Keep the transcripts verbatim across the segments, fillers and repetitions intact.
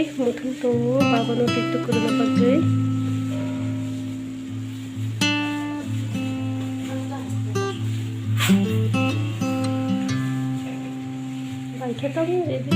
Muthung tongo, babano twi tukuruna bagwi. Bai khe tongo, ready.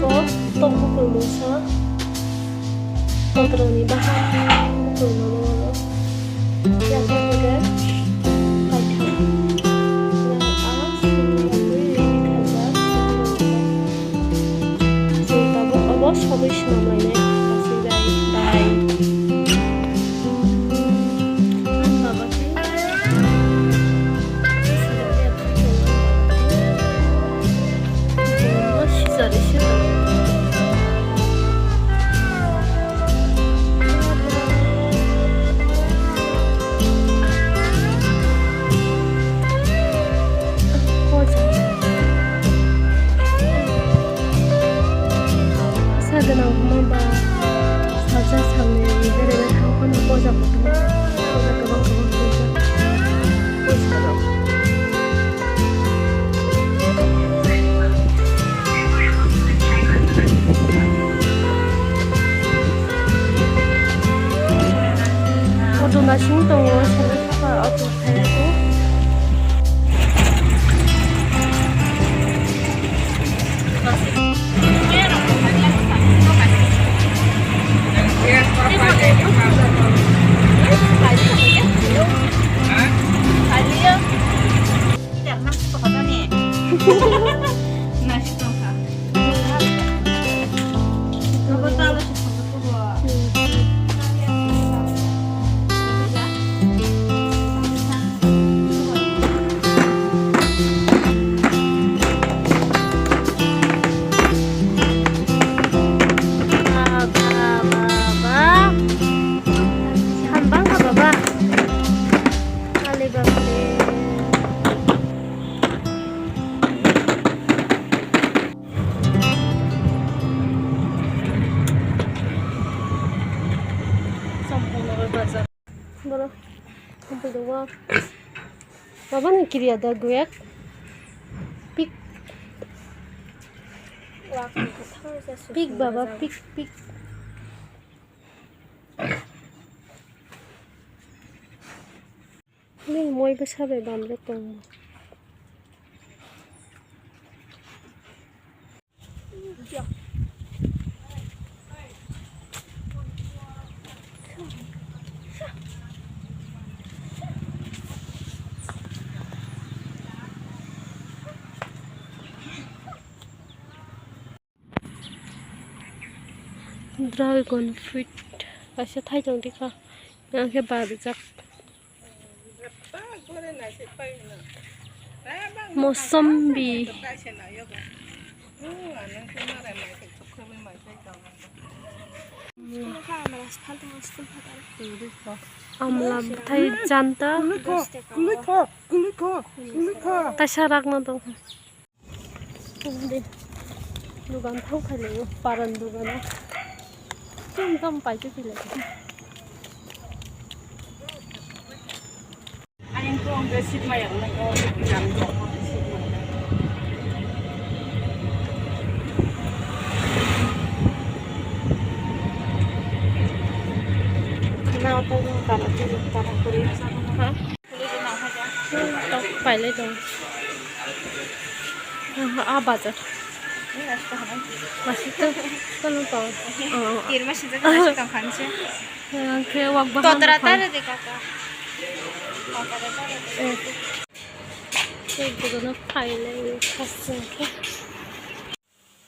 Ko tok bukur mungsa, kotorni bahan bukur mano mano. Yang khe hwnkhe kaitham. Yang a sini bagwi ready khaijak. Chwng tabuk obo sogwi swnam lainai. Bye. Sa gwnang hwnba ba sajak salni beraibai thang phano poja kotorma, poja kwbang kwbang twijak. Poja rok. Auto nasing tongo, sana saka auto. Borok, baba ni kiriya da guyak. Pik. Pik baba, pik, pik. Nini moi bwsa bai bamle tongo. Dragon fruit kaisa thai tong dikha, yang khe barijak. Mosombi. Amla bwthai janta. Taisa rakna tong. Dugan thang phailaio, paran dugano. Chum tam paitwi phailaikha. Ha? Tok pailai tong. Ah, bazar. Masih tu, kan tong. Oh. Kiri masih tu, masih tong kan sih. Yang ke wak bahan. Totra tara de kaka. Eh. Saya juga nak pailai kasih ke.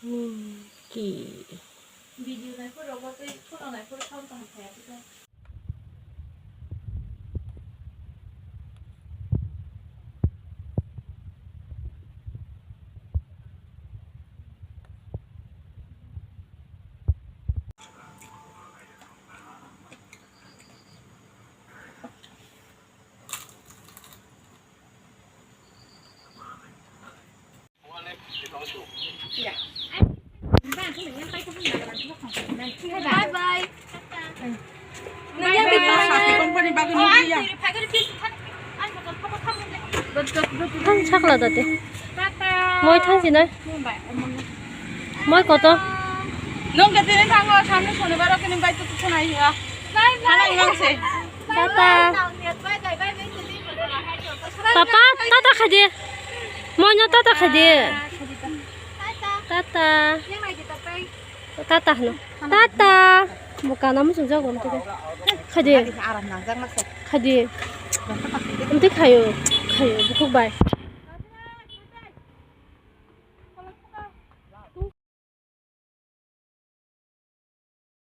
Ningki. Video naiphuru rogo tei photo naiphuru sound kaham phaiya khe. Bye bye. Thang sakla dati. Moi thang sinai. Moi koto. Nung ke tini thango, samne shonibar o kini bai tu tu sunai ya. Bye bye. Tata. Papa, tata khadi. Moino tata khadi. Tata. Tata hano. Tata. Bo kana muchung jago mtike. Khadi. Khadi. Mtike khayo. Khayo. Bukhuk bai.